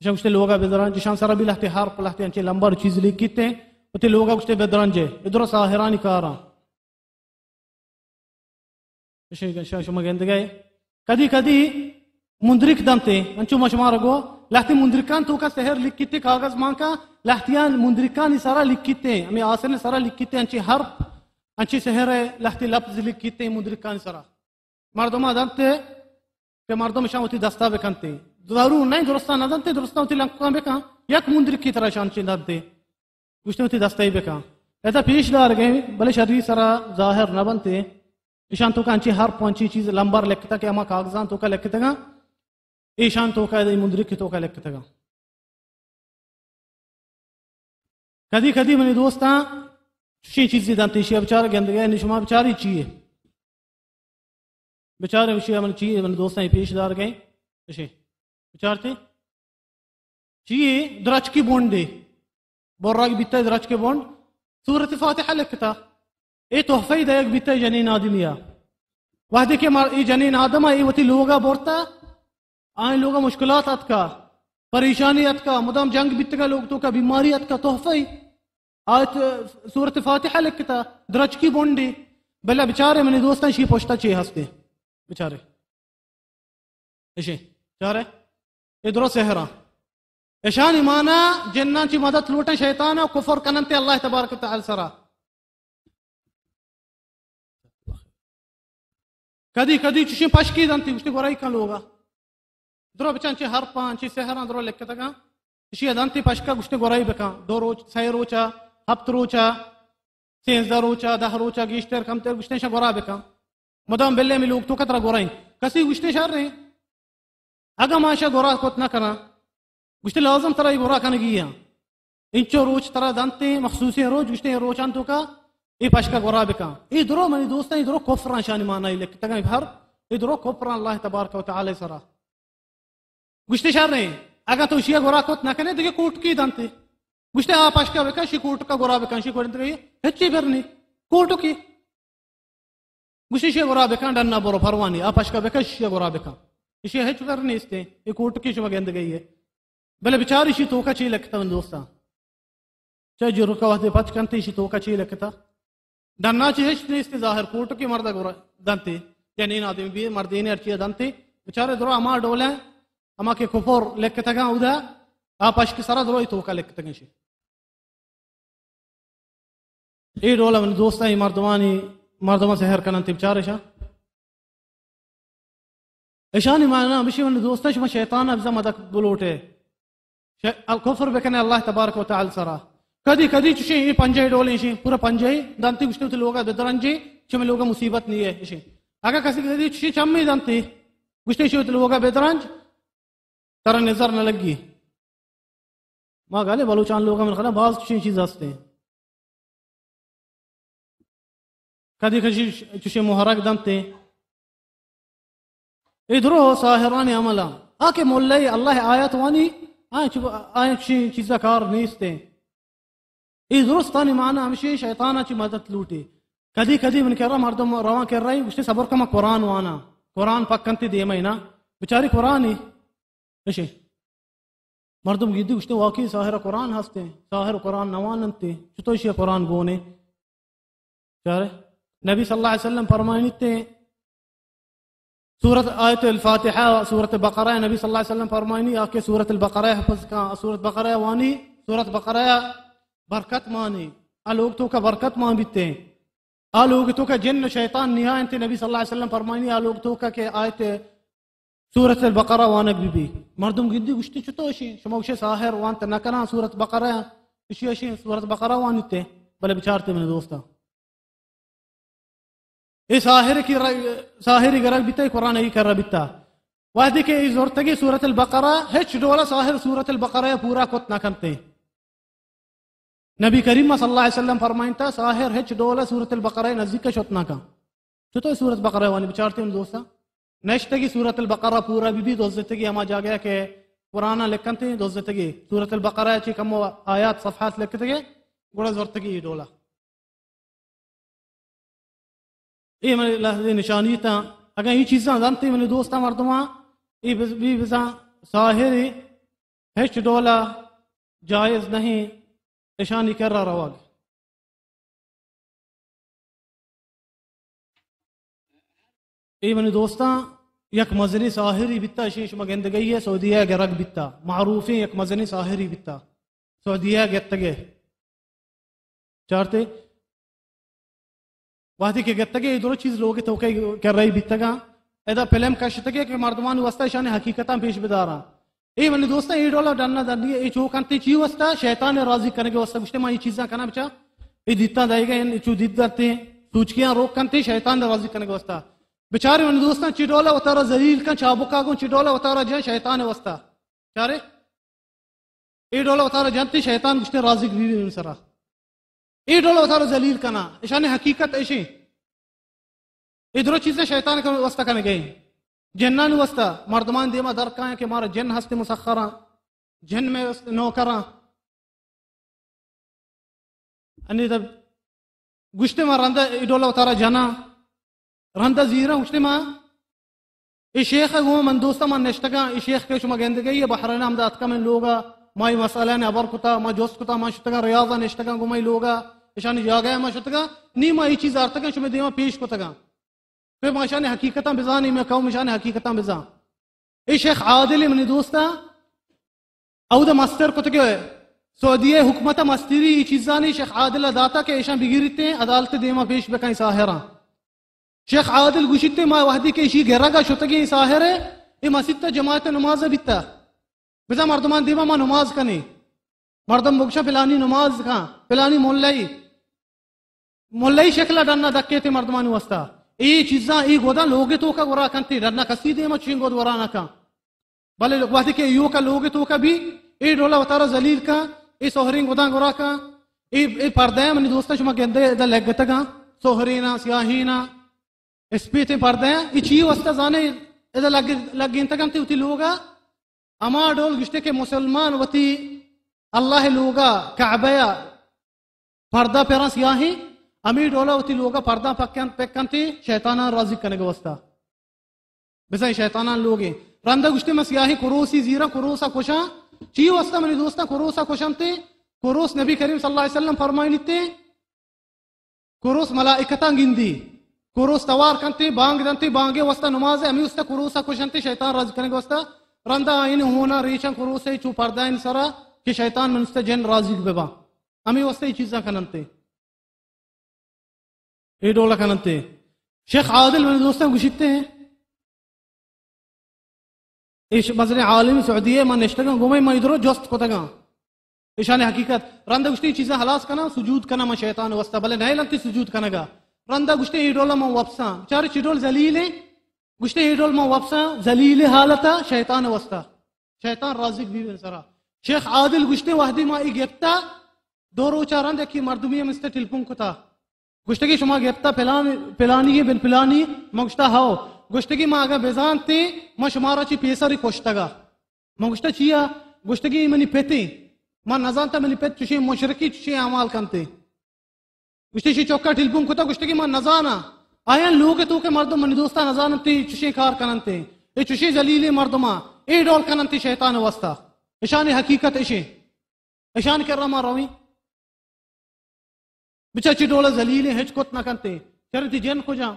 اشاں گوشتے لوگا بدرنج، اشاں سرا بھی لہتے حرف، لہتے انچے لمبر چیز لکھتے، وتی لوگا گوشتے بدرنجے، ادرو ساحرانی کاراں۔ اشی، اشی شما گندگئے۔ کدی کدی مندرک دنتے، انچو ما شما را گو، لہتی مندرکان توکا سحر لکھتے کاغذ مانکا، لہتیان مندرکانی سرا لکھتے، ہمیں آسن سرا لکھتے، انچے حرف، انچے سحر لہتی لفظ لکھتے مندرکانی سرا۔ مردما دنتے کہ مردم اشاں وتی دستا بکنتے۔ ضرور نہیں درستا نہ دنتے، درستا وتی لنکاں بکن، یک مندرکی ترا اشاں چے دنتے۔ گوشتے وتی دستا ہی بکن۔ ادا پیش دار گئے، بلے شری سرا ظاہر نہ بنتے۔ اشان توکا انچی حرف، انچی چیز لمبر لکھتا کہ ہما کاغذان توکا لکھتگا، ایشان توکا، اے مندرکی توکا لکھتگا۔ کدی کدی منی دوستاں چشیں چیزی دنت، ایشی بچار گندگئے، نی شما بچاری چیے؟ بچارے، ایشی من چیے، منی دوستاں پیش دار گئے۔ ایشی بچارتے؟ چیے؟ درچکی بونڈے۔ بوراگ بیتا درچکی بونڈ۔ سورت فاتحہ لکھتا۔ اے تحفہ دیگ بیتا جنین آدمیا۔ وہدے کہ مر-، اے جنین آدم اے وتی لوگا برتا، آئیں لوگا مشکلات اتکا، پریشانی اتکا، مدام جنگ بیتگا، لوگ توکا بیماری اتکا، تحفہ ای۔ آیت سورت فاتحہ لکھتا، درچکی بونڈی، بلے بچارے منی دوستاں شی پشتا چے ہستے؟ بچارے۔ اشی، بچارے؟ اے درو سحراں۔ اشانی مانا جناں چی مدد لوٹن شیطان و کفر کننتے اللہ تبارک و تعالی سرا۔ کدی کدی چشیں پشکی دنتی، گوشتی گورائی کن لوگا۔ درو بچن چے حرفاں، چے سحراں درو لکھتگاں۔ اشی دنتی پشکا گوشتی گورائی بکن۔ دو روچ، سہ روچا، ہپت روچا، سینزدہ روچا، دہ روچا، گیشتر کمتر گوشتی شا گورا بکن۔ مدام بلے می لوگ توکا ترا گورائیں۔ کسی گوشتی شر نہیں۔ اگاں ما اشا گورا کت نہ کناں، گوشتی لازم ترا اے گورا کنگی ہاں۔ انچو روچ ترا دنتے، مخصوصیں روچ، گوشتے اے روچان توکا اے پشکا گورا بکن۔ اے درو منی دوستاں، اے درو کفراں، شانی مانا اے لکھتگاں ہر، اے درو کفراں اللہ تبارک و تعالی سرا۔ گوشتے شر نہیں، اگاں تو اشیا گورا کت نہ کنے، دگہ کوٹکی دنتے۔ گوشتے آ پشکا بکن، شی کوٹکا گورا بکن، شی کوٹکی ہچی بر نہیں۔ کوٹکی۔ گوشی، ایشی گورا بکن، ڈنا برو، پروا نی، آ پشکا بکن، ایشی گورا بکن۔ ایشی ہچ کر نیستے، اے کوٹکی شما گندگئی ہے۔ بلے بچار ایشی توکا چی لکھتا من دوستاں؟ چا جرکا وہدے پچ کنتے، ایشی توکا چی لکھتا؟ ڈنا چی ہچ نیستے، ظاہر کوٹکی مردا گورا دنتے۔ جنین آدمی بی، مردین ہرچی دنتے۔ بچارے درو ہما ڈولیں، ہما کہ کفر لکھتگاں اودا، آ پشک سرا درو ای توکا لکھتگاں شی۔ اے ڈول من دوستاں، اے مردمانی، مردماں سحر کننت، بچار اشاں۔ اشانی مانا بشی من دوستاں، شما شیطان ء بزاں مدد بلوٹے۔ ش-، الکفر بکنے اللہ تبارک و تعالی سرا۔ کدی کدی چشیں اے پنجاہی ڈولیں شی، پورا پنجاہی دانتی گوشتے وتی لوگا بدرنجی، چمے لوگا مصیبت نیے اشی۔ اگا کسی کدی چشیں چمی دانتی گوشتے شی وتی لوگا بدرنج، ترا نظر نہ لگی۔ ما گالے بلوچان لوگ من خدا باز چشیں چیز ہستے۔ کدی کشی چشیں مہرگ دنتے۔ اے درو ساحرانی عمل آ کہ ملئی اللہ آیت وانی، آئیں چ-، آئیں چشیں چیزا کار نیستے۔ اے درستانی معنی ہمشی شیطان چی مدد لوٹی۔ کدی کدی من کرا مردم روان کر رہی، گوشتے صبر کما قرآن وانا۔ قرآن پکنتی دیمہ نا۔ بچاری قرآنی۔ اشی۔ مردم گیدی گوشتے واقعی ساحر قرآن ہستے۔ ساحر قرآن نواننتے۔ چطور اشی قرآن گونے؟ چارے؟ نبی صلی اللہ علیہ وسلم فرمائنی تے سورت آیت الفاتحہ، سورت بقرہ، نبی صلی اللہ علیہ وسلم فرمائنی، آ کہ سورت البقرہ حفظ کا، سورت بقرہ وانی، سورت بقرہ برکت مانی، آ لوگ توکا برکت مان بیتے۔ آ لوگ توکا جن و شیطان نیا انت، نبی صلی اللہ علیہ وسلم فرمائنی، آ لوگ توکا کہ آیت سورت البقرہ وانگ بی بی۔ مردم گندی گوشتی چطو اشی؟ شما گوشے ساحر وانت نہ کناں سورت بقرہ، اشی اشی سورت بقرہ وانیتے، بلے بچارتے من دوستاں۔ اے ساحر کی ر-، ساحری گرگ بیتا، اے قرآن ای کر بیتا۔ وہدے کہ اے زورتگی سورت البقرہ، ہچ ڈولا ساحر سورت البقرہ پورا کت نہ کنتے۔ نبی کریم صلی اللہ علیہ وسلم فرمائنتا، ساحر ہچ ڈولا سورت البقرہ نزدیک شت نہ کن۔ چطور سورت بقرہ وانی بچارتے من دوستاں؟ نشتگی سورت البقرہ پورا بی بی، دوزتگی ہما جاگہ کہ قرآن لکھنتے، دوزتگی سورت البقرہ چی کمو آیات صفحات لکھتگی، گڑا زورتگی اے ڈولا۔ اے من لحظے نشانی تا۔ اگاں اے چیزاں زانتے منی دوستاں مردماں، اے بز-، بی بزاں ساحر اے، ہچ ڈولا جائز نہیں اشانی کرا روگ۔ اے منی دوستاں، یک مزنیں ساحری بیتا، اشی شما گندگئی ہے، سعودیہ گرگ بیتا، معروفیں یک مزنیں ساحری بیتا، سعودیہ گتگے۔ چارتے؟ وہدے کہ گتگے، اے درو چیز لوگ توکے کرئی بیتگاں۔ ادا فلم کشتگے کہ مردمانی واسطہ اشانی حقیقتاں پیش بداراں۔ اے منی دوستاں، اے ڈولا ڈنا دنی اے چو کنتے چی واسطہ؟ شیطان راضی کنگے واسطہ۔ گوشتے ما اے چیزاں کناں بچا، اے دیتاں دائیگا، اے چو دیت درتے، سوچکیاں روک کنتے شیطان راضی کنگے واسطہ۔ بچارے منی دوستاں، چی ڈولا وتارا ذلیل کن، چابکا گوں چی ڈولا وتارا جن شیطان واسطہ۔ چارے؟ اے ڈولا وتارا جنتے شیطان گوشتے راضی بی بی من سرا۔ اے ڈولا وتارا ذلیل کنا، اشانی حقیقت اشی۔ اے درو چیزیں شیطان کن واسطہ کنگے۔ جنانی واسطہ مردمان دیما در کائیں کہ مارا جن ہستے مسخراں، جن میں نوکراں۔ انی تب گوشتے ما رندا اے ڈولا وتارا جنا، رندا زیرا گوشتے ما اے شیخ گوں من دوستا من نشتگاں، اے شیخ کہ شما گندگئی بحرین ہمدا اتکا من لوگا، ما اے مسئلہ نے ابر کتا، ما جست کتا، ما شتگاں ریاضا نشتگاں گوں مئی لوگا، اشانی جاگہ ما شتگاں، نی ما اے چیز آرتگاں شما دیما پیش کتگاں۔ پہ ما اشانی حقیقتاں بزاں، نی میں قوم اشانی حقیقتاں بزاں۔ اے شیخ عادل منی دوستاں، اود مستر کتگے، سعودی حکومت مستری اے چیزانی شیخ عادل داتا کہ ایشان بگیریتے عدالت دیما پیش بکائیں ساحراں۔ شیخ عادل گوشیتے ما وحدی کہ ایشی گرگا شتگیں ساحرے، اے مسیت جماعت نماز بیتا۔ بزاں مردمان دیما ما نماز کنیں۔ مردم بگشا پلانی نماز کن، پلانی ملائی۔ ملائی شکل ڈنا دکیتے مردمانی واسطہ۔ اے چیزاں اے گودا لوگ توکا گورا کنتے، ڈنا کسی دیما چین گود گورا نہ کن۔ بلے وقتی کہ ایوکا لوگ توکا بھی اے ڈولا وتارا ذلیل کن، اے سہرین گوداں گورا کن، اے، اے پردہ منی دوستاں شما گندے ادا لگتگاں، سہرینا، سیاہینا، اسپیتیں پردہ، اے چی واسطہ زانے ادا لگ، لگینتگاں تے وتی لوگا؟ اما ڈول گشتے کہ مسلمان وتی اللہ لوگا، کعبہ پردہ پراں سیاہیں، ہمے ڈولا وتی لوگا پردہ پکن، پکنتے شیطاناں راضی کنگ واسطہ۔ بزاں شیطاناں لوگے۔ رندا گشتے من سیاہیں کروسی زیراں، کروسا کشاں۔ چی واسطہ منی دوستاں کروسا کشنتے؟ کروس نبی کریم صلی اللہ علیہ وسلم فرمائنیتے، کروس ملائکتاں گندی، کروس توار کنتے، بانگ دنتے، بانگے واسطہ نماز ہے، ہمے واسطہ کروسا کشنتے شیطان راضی کنگ واسطہ۔ رندا آئین ہونا ریچاں کروسے چو پردہ ان سرا کہ شیطان من واسطہ جن راضی بباں۔ ہمے واسطہ اے چیزاں کننتے۔ اے ڈولا کننتے۔ شیخ عادل منی دوستاں گوشیتے، ایش مزنیں عالم سعودی ہے، من نشتگاں گومے من ادرو جست کتگاں۔ ایشان حقیقت رندا گوشتے اے چیزاں خلاص کناں، سجود کناں من شیطان واسطہ، بلے نہ لنتی سجود کنگا۔ رندا گوشتے اے ڈولا من وپساں۔ چارے چی ڈول ذلیل ہیں؟ گوشتے اے ڈول من وپساں ذلیل حالتا شیطان واسطہ۔ شیطان راضی بی بن سرا۔ شیخ عادل گوشتے وحدی ما ای گپتا، دو روچا رند یکی مردمی ہم استے ٹیلیفون کتا۔ گوشتگی شما گپتا پلان، پلانی بن پلانی؟ ما گوشتا ہاو۔ گوشتگی ما اگا بزانتے ما شمارا چی پیسری کشتگا۔ ما گوشتا چیا؟ گوشتگی منی پتے۔ ما نزانتا منی پت چشیں مشرکی چشیں اعمال کنتے۔ گوشتے شی چوکا ٹیلیفون کتا، گوشتگی ما نزاناں۔ آیاں لوگ توکا مردم منی دوستاں نزاننتے چشیں کار کننتے۔ اے چشیں ذلیلیں مردماں اے ڈول کننتے شیطان واسطہ۔ اشانی حقیقت اشیں۔ اشان کرا ما رویں۔ بچا چی ڈول ذلیلیں ہچ کت نہ کنتے۔ چرتی جن کجا؟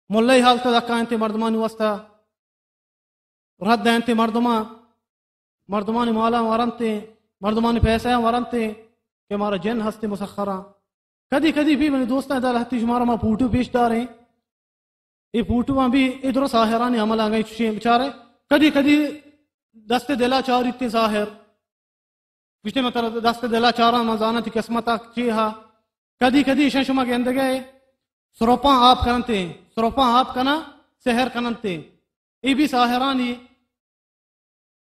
ملئی حالت دکا انت مردمانی واسطہ، رد انت مردمان، مردمانی مالاں ورنت، مردمانی پیسہ ورنت کہ مارا جن ہستے مسخراں۔ کدی کدی بھی منی دوستاں ادا لہتی شمارا ما پوٹو پیش داریں۔ اے پوٹواں بھی اے درو ساحرانی عمل آگئی چشیں بچارے۔ کدی کدی دست دلا چاریت ساحر۔ گوشتے من ترا دست دلا چاراں، من زاناں تی قسمتا چی ہا۔ کدی کدی ایشاں شما گندگے سروپاں آپ کننتے، سروپاں آپ کنا سحر کننتے۔ اے بھی ساحرانی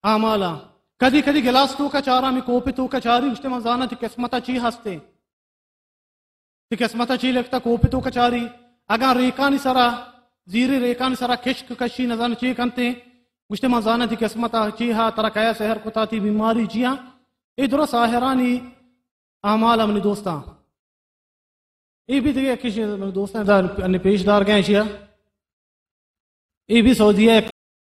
اعمالا۔ کدی کدی گلاس توکا چاراں، می کوپ توکا چاری، گوشتے من زاناں تی قسمتا چی ہستے۔ تی قسمتا چی لکھتا کوپ توکا چاری، اگاں ریکانی سرا، زیری ریکانی سرا کشک کشی نزان چی کنتے، گوشتے من زاناں تی قسمتا چی ہا، ترا کیا سحر کتا، تی بیماری چیا۔ اے درو ساحرانی اعمال منی دوستاں۔ اے بھی دیگه کش منی دوستاں دا انی پیش دار گئے شیا۔ اے بھی سعودیہ